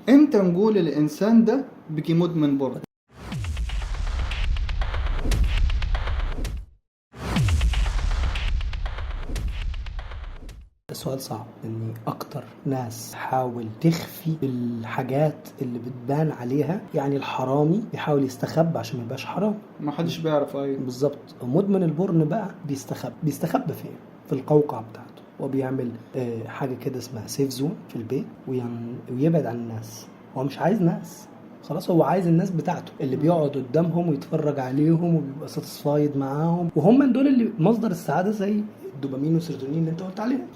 امتى نقول الانسان ده بقي مدمن porn؟ سؤال صعب، اني اكتر ناس حاول تخفي الحاجات اللي بتبان عليها، يعني الحرامي بيحاول يستخبى عشان ما يبقاش حرام، ما حدش بيعرف. ايوه بالظبط. مدمن ال porn بقى بيستخبى فين؟ في القوقعة بتاعته، وبيعمل حاجة كده اسمها safe zone في البيت، ويبعد عن الناس. هو مش عايز ناس خلاص، هو عايز الناس بتاعته اللي بيقعد قدامهم ويتفرج عليهم وبيبقى satisfied معاهم، وهم دول اللي مصدر السعادة زي الدوبامين والسيروتونين اللي انت قلت عليهم.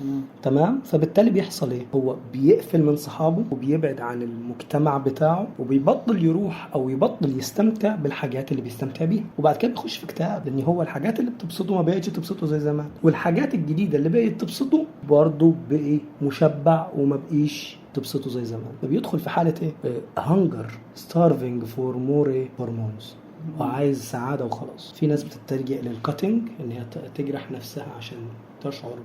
تمام. فبالتالي بيحصل ايه؟ هو بيقفل من صحابه وبيبعد عن المجتمع بتاعه، وبيبطل يروح او يبطل يستمتع بالحاجات اللي بيستمتع بيها، وبعد كده بيخش في اكتئاب، لان هو الحاجات اللي بتبسطه ما بقتش تبسطه زي زمان، والحاجات الجديدة اللي بقت تبسطه برضه بقي مشبع وما بقيش تبسطه زي زمان. فبيدخل في حاله ايه؟ hunger، starving for more hormones، وعايز سعادة وخلاص. في ناس بتتجه لل cutting، ان هي تجرح نفسها عشان تشعر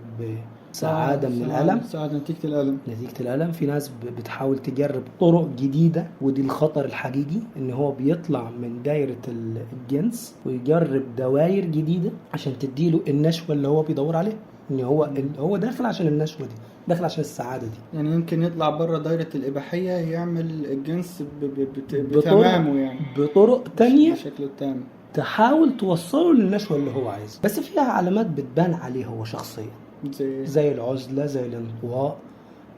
بسعادة من الالم، سعادة نتيجة الالم، نتيجة الالم. في ناس بتحاول تجرب طرق جديدة، ودي الخطر الحقيقي، ان هو بيطلع من دايرة الجنس ويجرب دواير جديدة عشان تديله النشوة اللي هو بيدور عليها، ان هو داخل عشان النشوة دي، داخل عشان السعادة دي. يعني يمكن يطلع بره دايرة الاباحية يعمل الجنس بتمامه، يعني بطرق تانية بشكله التام تحاول توصله للنشوة اللي هو عايزها، بس فيها علامات بتبان عليه هو شخصيا، زي العزلة، زي الانطواء،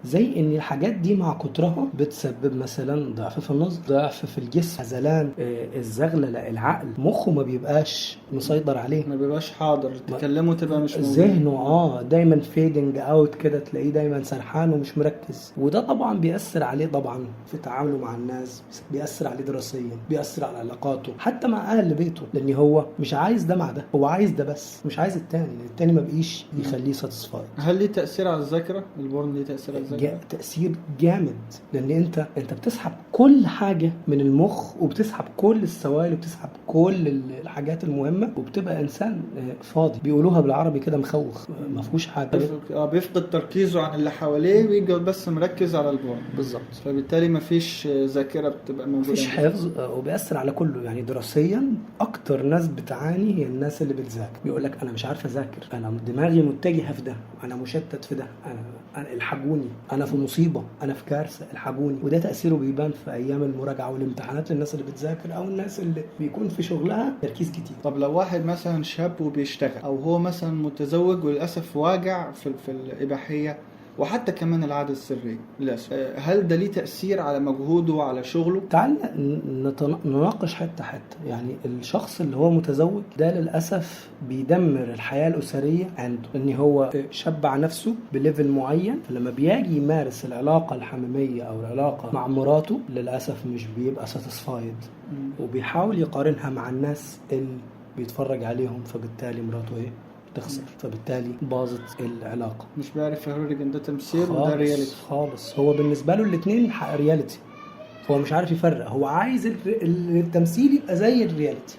زي ان الحاجات دي مع كترها بتسبب مثلا ضعف في النظر، ضعف في الجسم، هزلان، الزغلله، العقل، مخه ما بيبقاش مسيطر عليه، ما بيبقاش حاضر، تكلمه تبقى مش موجود، ذهنه دايما fading out كده، تلاقيه دايما سرحان ومش مركز، وده طبعا بيأثر عليه طبعا في تعامله مع الناس، بيأثر عليه دراسيا، بيأثر على علاقاته حتى مع اهل بيته، لان هو مش عايز ده مع ده، هو عايز ده بس، مش عايز التاني، لان التاني ما بقيش يخليه satisfied. هل ليه تأثير على الذاكرة؟ ال porn ليه تأثير على الذاكرة؟ تأثير جامد، لأن أنت بتسحب كل حاجة من المخ، وبتسحب كل السوائل، وبتسحب كل الحاجات المهمة، وبتبقى إنسان فاضي، بيقولوها بالعربي كده مخوخ، ما فيهوش حاجة، بيفقد تركيزه عن اللي حواليه، بيبقى بس مركز على ال porn بالظبط. فبالتالي ما فيش ذاكرة بتبقى موجودة، مفيش حفظ، وبيأثر على كله. يعني دراسيا أكتر ناس بتعاني هي الناس اللي بتذاكر، بيقول لك أنا مش عارف أذاكر، أنا دماغي متجهة في ده، أنا مشتت في ده، أنا الحقوني، انا في مصيبة، انا في كارثة، الحقوني. وده تاثيره بيبان في ايام المراجعة والامتحانات للناس اللي بتذاكر او الناس اللي بيكون في شغلها تركيز كتير. طب لو واحد مثلا شاب وبيشتغل، او هو مثلا متزوج وللاسف واجع في الاباحية وحتى كمان العادة السرية للاسف، هل ده ليه تاثير على مجهوده وعلى شغله؟ تعال نناقش حتة حتة. يعني الشخص اللي هو متزوج ده للاسف بيدمر الحياة الاسرية عنده، ان هو شبع نفسه ب level معين، فلما بيجي يمارس العلاقة الحميمية او العلاقة مع مراته للاسف مش بيبقى satisfied، وبيحاول يقارنها مع الناس اللي بيتفرج عليهم، فبالتالي مراته ايه؟ تخسر، فبالتالي باظت العلاقة. مش بيعرف يهرج ان ده تمثيل وده reality خالص. هو بالنسبة له الاثنين reality، هو مش عارف يفرق، هو عايز التمثيل يبقى زي ال reality،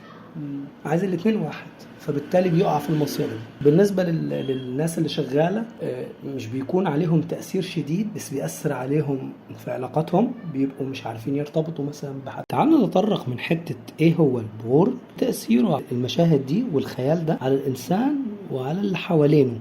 عايز الاثنين واحد، فبالتالي بيقع في المصيدة دي. بالنسبة للناس اللي شغالة، مش بيكون عليهم تأثير شديد، بس بيأثر عليهم في علاقاتهم، بيبقوا مش عارفين يرتبطوا مثلا بحد. تعالوا نتطرق من حتة ايه هو ال porn، تأثيره على المشاهد دي والخيال ده على الإنسان وعلى اللي حوالينه.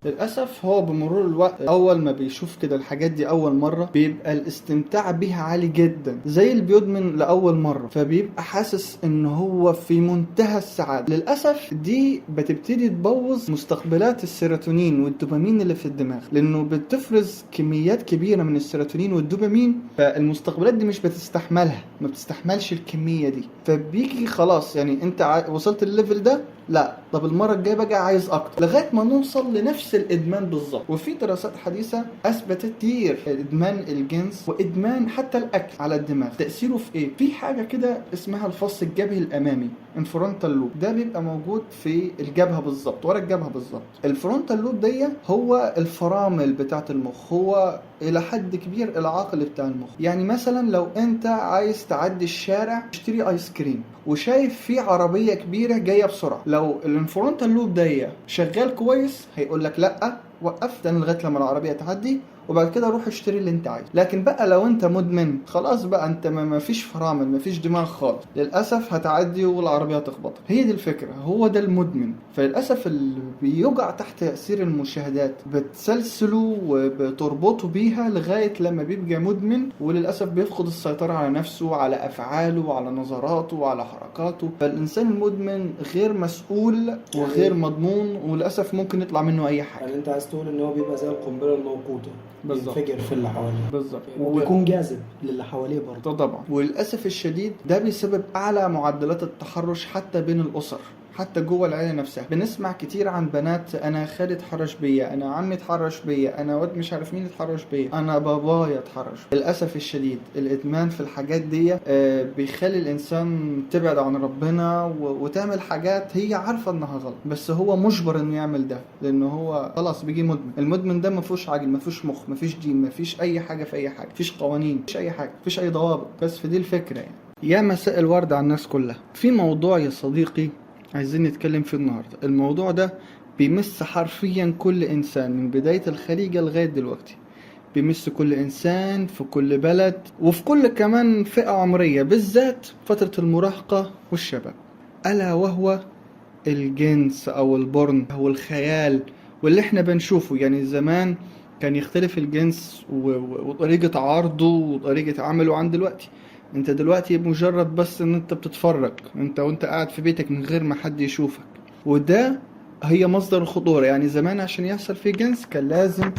للأسف هو بمرور الوقت أول ما بيشوف كده الحاجات دي أول مرة بيبقى الاستمتاع بيها عالي جدا، زي اللي بيدمن لأول مرة، فبيبقى حاسس إن هو في منتهى السعادة. للأسف دي بتبتدي تبوظ مستقبلات السيروتونين والدوبامين اللي في الدماغ، لأنه بتفرز كميات كبيرة من السيروتونين والدوبامين، فالمستقبلات دي مش بتستحملها، ما بتستحملش الكمية دي، فبيجي خلاص يعني أنت وصلت ال level ده، لا طب المرة الجاية بقى عايز أكتر، لغاية ما نوصل لنفس الإدمان بالظبط. وفي دراسات حديثة أثبتت كتير إدمان الجنس وإدمان حتى الأكل على الدماغ تأثيره في إيه؟ في حاجة كده اسمها الفص الجبهي الأمامي، ال frontal lobe، ده بيبقى موجود في الجبهة بالظبط، ورا الجبهة بالظبط. ال frontal lobe دي هو الفرامل بتاعة المخ، هو إلى حد كبير العقل بتاع المخ. يعني مثلا لو أنت عايز تعدي الشارع تشتري آيس كريم وشايف في عربية كبيرة جاية بسرعة، لو ال frontal lobe ده شغال كويس هيقول لك لا وقف ده لغاية لما العربية تعدي، وبعد كده روح اشتري اللي انت عايزه. لكن بقى لو انت مدمن خلاص بقى انت ما فيش فرامل، ما فيش دماغ خالص، للاسف هتعدي والعربية تخبطك. هي دي الفكرة، هو ده المدمن. فللاسف اللي بيقع تحت تاثير المشاهدات بتسلسله وبتربطه بيها لغاية لما بيبقى مدمن، وللاسف بيفقد السيطرة على نفسه، على افعاله، وعلى نظراته، وعلى حركاته. فالانسان المدمن غير مسؤول وغير مضمون، وللاسف ممكن يطلع منه اي حاجة. يعني انت عايز تقول ان هو بيبقى زي القنبلة الموقوته، بالظبط، ينفجر في اللي حواليه. بالظبط، وبيكون جاذب للي حواليه برضه طبعا. وللاسف الشديد ده بيسبب اعلى معدلات التحرش حتى بين الاسر، حتى جوه العيلة نفسها. بنسمع كتير عن بنات انا خالي اتحرش بيا، انا عمي اتحرش بيا، انا واد مش عارف مين اتحرش بيا، انا بابايا اتحرش. للاسف الشديد الادمان في الحاجات دي بيخلي الانسان تبعد عن ربنا وتعمل حاجات هي عارفه انها غلط، بس هو مجبر انه يعمل ده لانه هو خلاص بيجي مدمن. المدمن ده ما فيهوش عقل، ما فيهوش مخ، ما فيش دين، ما فيش اي حاجة في اي حاجة، ما فيش قوانين، ما فيش اي حاجة، ما فيش اي ضوابط. بس في دي الفكرة يعني. يا مساء الورد على الناس كلها. في موضوع يا صديقي عايزين نتكلم فيه النهاردة. الموضوع ده بيمس حرفيا كل إنسان من بداية الخليجة لغاية دلوقتي، بيمس كل إنسان في كل بلد وفي كل كمان فئة عمرية، بالذات فترة المراهقة والشباب، ألا وهو الجنس أو ال porn أو الخيال واللي احنا بنشوفه. يعني زمان كان يختلف الجنس وطريقة عرضه وطريقة عمله عن دلوقتي. انت دلوقتي مجرد بس ان انت بتتفرج انت وانت قاعد في بيتك من غير ما حد يشوفك، وده هي مصدر الخطورة. يعني زمان عشان يحصل فيه جنس كان لازم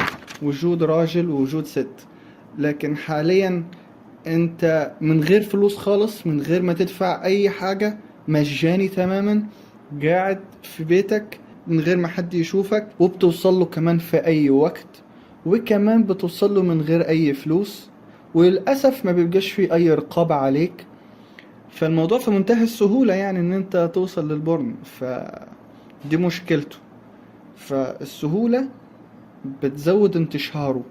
وجود راجل ووجود ست، لكن حاليا انت من غير فلوس خالص، من غير ما تدفع اي حاجة، مجاني تماما، قاعد في بيتك من غير ما حد يشوفك، وبتوصل له كمان في اي وقت، وكمان بتوصل له من غير اي فلوس، وللأسف ما بيبقاش فيه أي رقابة عليك. فالموضوع في منتهى السهولة يعني إن أنت توصل للبورن، فدي مشكلته. فالسهولة بتزود انتشاره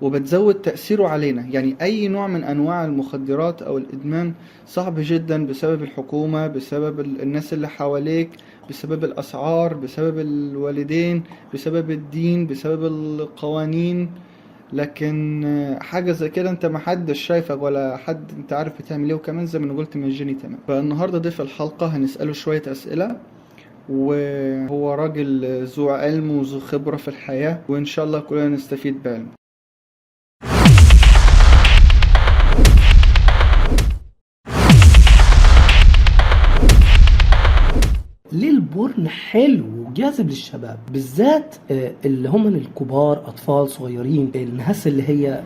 وبتزود تأثيره علينا. يعني أي نوع من أنواع المخدرات أو الإدمان صعب جدا بسبب الحكومة، بسبب الناس اللي حواليك، بسبب الأسعار، بسبب الوالدين، بسبب الدين، بسبب القوانين. لكن حاجة زي كده انت ما حدش شايفك ولا حد انت عارف بتعمل ايه، وكمان زي ما قلت مجاني تمام. فالنهاردة ضيف الحلقة هنسأله شوية أسئلة، وهو راجل ذو علم وذو خبرة في الحياة، وإن شاء الله كلنا نستفيد بعلمه. ليه ال porn حلو وجاذب للشباب بالذات اللي هم الكبار، اطفال صغيرين، الناس اللي هي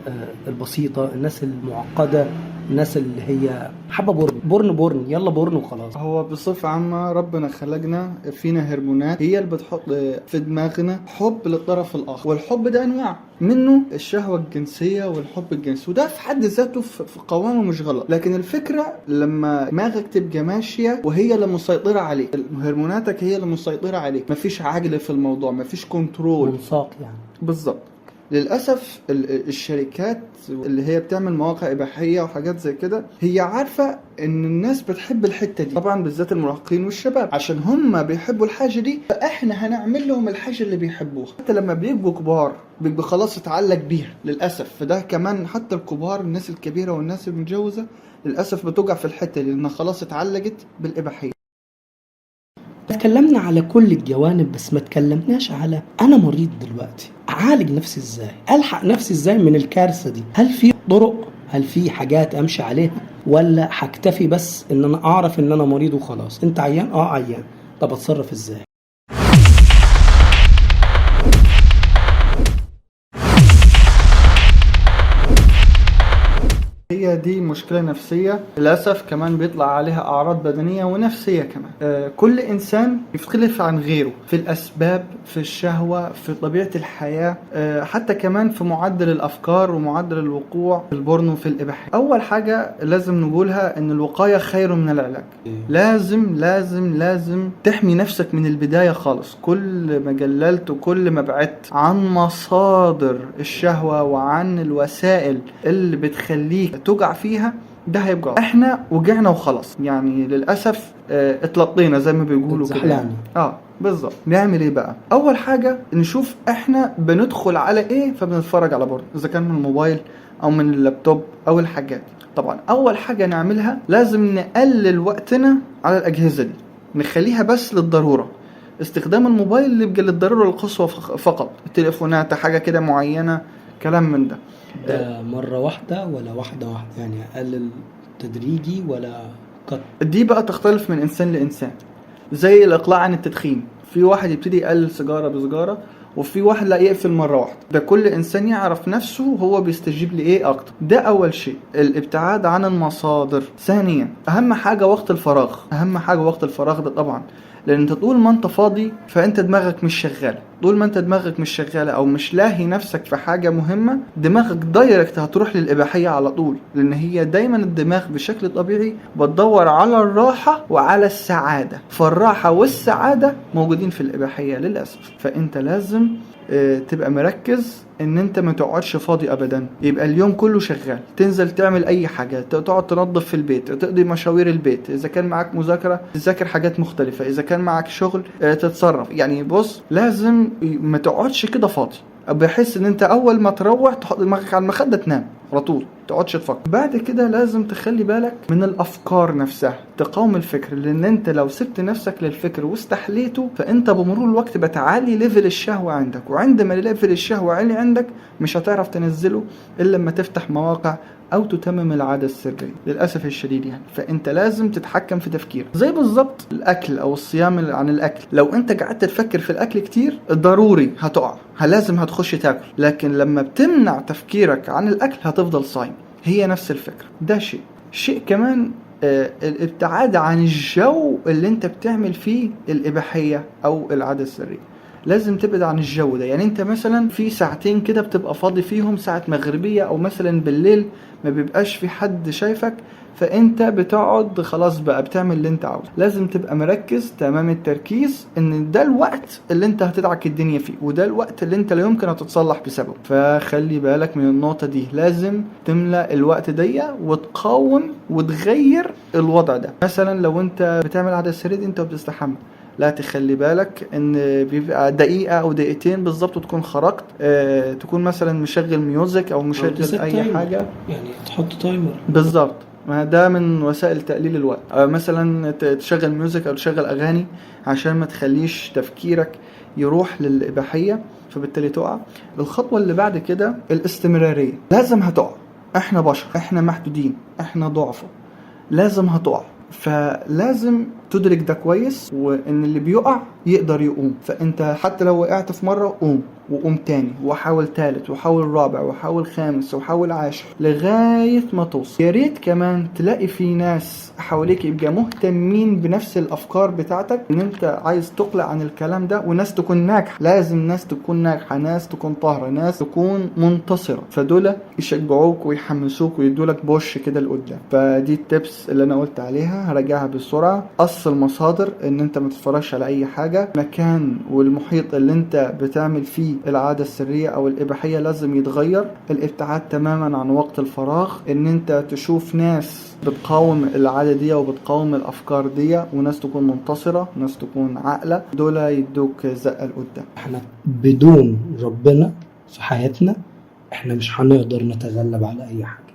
البسيطة، الناس المعقدة، الناس اللي هي حابة porn porn porn، يلا porn وخلاص. هو بصفة عامة ربنا خلقنا فينا هرمونات هي اللي بتحط في دماغنا حب للطرف الاخر، والحب ده انواع منه، الشهوة الجنسية والحب الجنسي، وده في حد ذاته في قوامه مش غلط. لكن الفكرة لما دماغك تبقى ماشية وهي اللي مسيطرة عليك، هرموناتك هي اللي مسيطرة عليك، مفيش عقل في الموضوع، مفيش control، منساق يعني. بالظبط. للأسف الشركات اللي هي بتعمل مواقع إباحية وحاجات زي كده هي عارفة إن الناس بتحب الحتة دي، طبعا بالذات المراهقين والشباب، عشان هم بيحبوا الحاجة دي فإحنا هنعمل لهم الحاجة اللي بيحبوها. حتى لما بيبقوا كبار بيبقى خلاص اتعلق بيها للأسف. فده كمان حتى الكبار، الناس الكبيرة والناس المتجوزة، للأسف بتقع في الحتة دي لأنها خلاص اتعلقت بالإباحية. اتكلمنا على كل الجوانب بس ما اتكلمناش على انا مريض دلوقتي اعالج نفسي ازاي، الحق نفسي ازاي من الكارثة دي. هل في طرق، هل في حاجات امشي عليها، ولا هكتفي بس ان انا اعرف ان انا مريض وخلاص؟ انت عيان؟ اه عيان. طب اتصرف ازاي؟ هي دي مشكلة نفسية للأسف، كمان بيطلع عليها أعراض بدنية ونفسية كمان. كل إنسان يختلف عن غيره في الأسباب، في الشهوة، في طبيعة الحياة، حتى كمان في معدل الأفكار ومعدل الوقوع في البورن وفي الإباحية. أول حاجة لازم نقولها إن الوقاية خير من العلاج. لازم لازم لازم تحمي نفسك من البداية خالص. كل ما جللت وكل ما بعدت عن مصادر الشهوة وعن الوسائل اللي بتخليك تقع فيها، ده هيبقى احنا وجعنا وخلاص، يعني للاسف اتلطينا زي ما بيقولوا كده. اتزحلقنا. بالظبط. نعمل ايه بقى؟ اول حاجة نشوف احنا بندخل على ايه، فبنتفرج على porn اذا كان من الموبايل او من اللابتوب او الحاجات دي. طبعا اول حاجة نعملها لازم نقلل وقتنا على الاجهزة دي، نخليها بس للضرورة. استخدام الموبايل اللي يبقى للضرورة القصوى فقط، التليفونات حاجة كده معينة، كلام من ده. ده مرة واحدة ولا واحدة واحدة؟ يعني اقلل تدريجي ولا cut؟ دي بقى تختلف من انسان لانسان، زي الاقلاع عن التدخين، في واحد يبتدي يقلل سيجارة بسجاره، وفي واحد لا يقفل مرة واحدة. ده كل انسان يعرف نفسه هو بيستجيب لايه اكتر. ده اول شيء، الابتعاد عن المصادر. ثانيا اهم حاجة وقت الفراغ، اهم حاجة وقت الفراغ ده طبعا، لان انت طول ما انت فاضي فانت دماغك مش شغالة، طول ما انت دماغك مش شغالة او مش لاهي نفسك في حاجة مهمة، دماغك direct هتروح للاباحيه على طول، لان هي دايما الدماغ بشكل طبيعي بتدور على الراحة وعلى السعادة، فالراحه والسعادة موجودين في الاباحية للاسف. فانت لازم تبقى مركز ان انت ما تقعدش فاضي ابدا، يبقى اليوم كله شغال، تنزل تعمل اي حاجة، تقعد تنظف في البيت، تقضي مشاوير البيت، اذا كان معاك مذاكرة تذاكر حاجات مختلفة، اذا كان معاك شغل تتصرف. يعني بص، لازم ما تقعدش كده فاضي، بحيث ان انت اول ما تروح تحط دماغك على المخدة تنام على طول، ما تقعدش تفكر. بعد كده لازم تخلي بالك من الافكار نفسها، تقاوم الفكر، لان انت لو سبت نفسك للفكر واستحليته فانت بمرور الوقت بتعلي level الشهوة عندك، وعندما level الشهوة عالي عندك مش هتعرف تنزله الا لما تفتح مواقع او تتمم العادة السرية للاسف الشديد يعني. فانت لازم تتحكم في تفكيرك، زي بالظبط الاكل او الصيام عن الاكل، لو انت قعدت تفكر في الاكل كتير ضروري هتقع، لازم هتخش تاكل، لكن لما بتمنع تفكيرك عن الاكل هتفضل صايم. هي نفس الفكرة. ده شيء كمان، الابتعاد عن الجو اللي انت بتعمل فيه الاباحية او العادة السرية، لازم تبعد عن الجو ده. يعني انت مثلا في ساعتين كده بتبقى فاضي فيهم، ساعة مغربية او مثلا بالليل ما بيبقاش في حد شايفك، فانت بتقعد خلاص بقى بتعمل اللي انت عاوزه. لازم تبقى مركز تمام التركيز ان ده الوقت اللي انت هتدعك الدنيا فيه، وده الوقت اللي انت لا يمكن هتتصلح بسببه، فخلي بالك من النقطة دي. لازم تملأ الوقت دي وتقاوم وتغير الوضع ده. مثلا لو انت بتعمل عادة سرية انت وبتستحمى، لا تخلي بالك ان بيبقى دقيقة او دقيقتين بالظبط وتكون خرجت، تكون مثلا مشغل music او مشغل اي حاجة، يعني تحط timer بالظبط. ما ده من وسائل تقليل الوقت. مثلا تشغل music او تشغل اغاني عشان ما تخليش تفكيرك يروح للإباحية فبالتالي تقع. الخطوة اللي بعد كده الاستمرارية. لازم هتقع، احنا بشر، احنا محدودين، احنا ضعفاء، لازم هتقع، فلازم تدرك ده كويس، وان اللي بيقع يقدر يقوم. فانت حتى لو وقعت في مرة قوم، وقوم تاني، وحاول تالت، وحاول رابع، وحاول خامس، وحاول عاشر، لغاية ما توصل. يا ريت كمان تلاقي في ناس حواليك يبقى مهتمين بنفس الافكار بتاعتك، ان انت عايز تقلع عن الكلام ده، وناس تكون ناجحة. لازم ناس تكون ناجحة، ناس تكون طاهرة، ناس تكون منتصرة، فدول يشجعوك ويحمسوك ويدولك push كده لقدام. فدي ال tips اللي انا قلت عليها، هراجعها بسرعة. قص المصادر، ان انت ما تتفرجش على اي حاجة. مكان والمحيط اللي انت بتعمل فيه العادة السرية او الاباحية لازم يتغير. الابتعاد تماما عن وقت الفراغ، ان انت تشوف ناس بتقاوم العادة دي وبتقاوم الافكار دي، وناس تكون منتصرة، ناس تكون عاقلة، دول يدوك زقة لقدام. احنا بدون ربنا في حياتنا احنا مش هنقدر نتغلب على اي حاجة.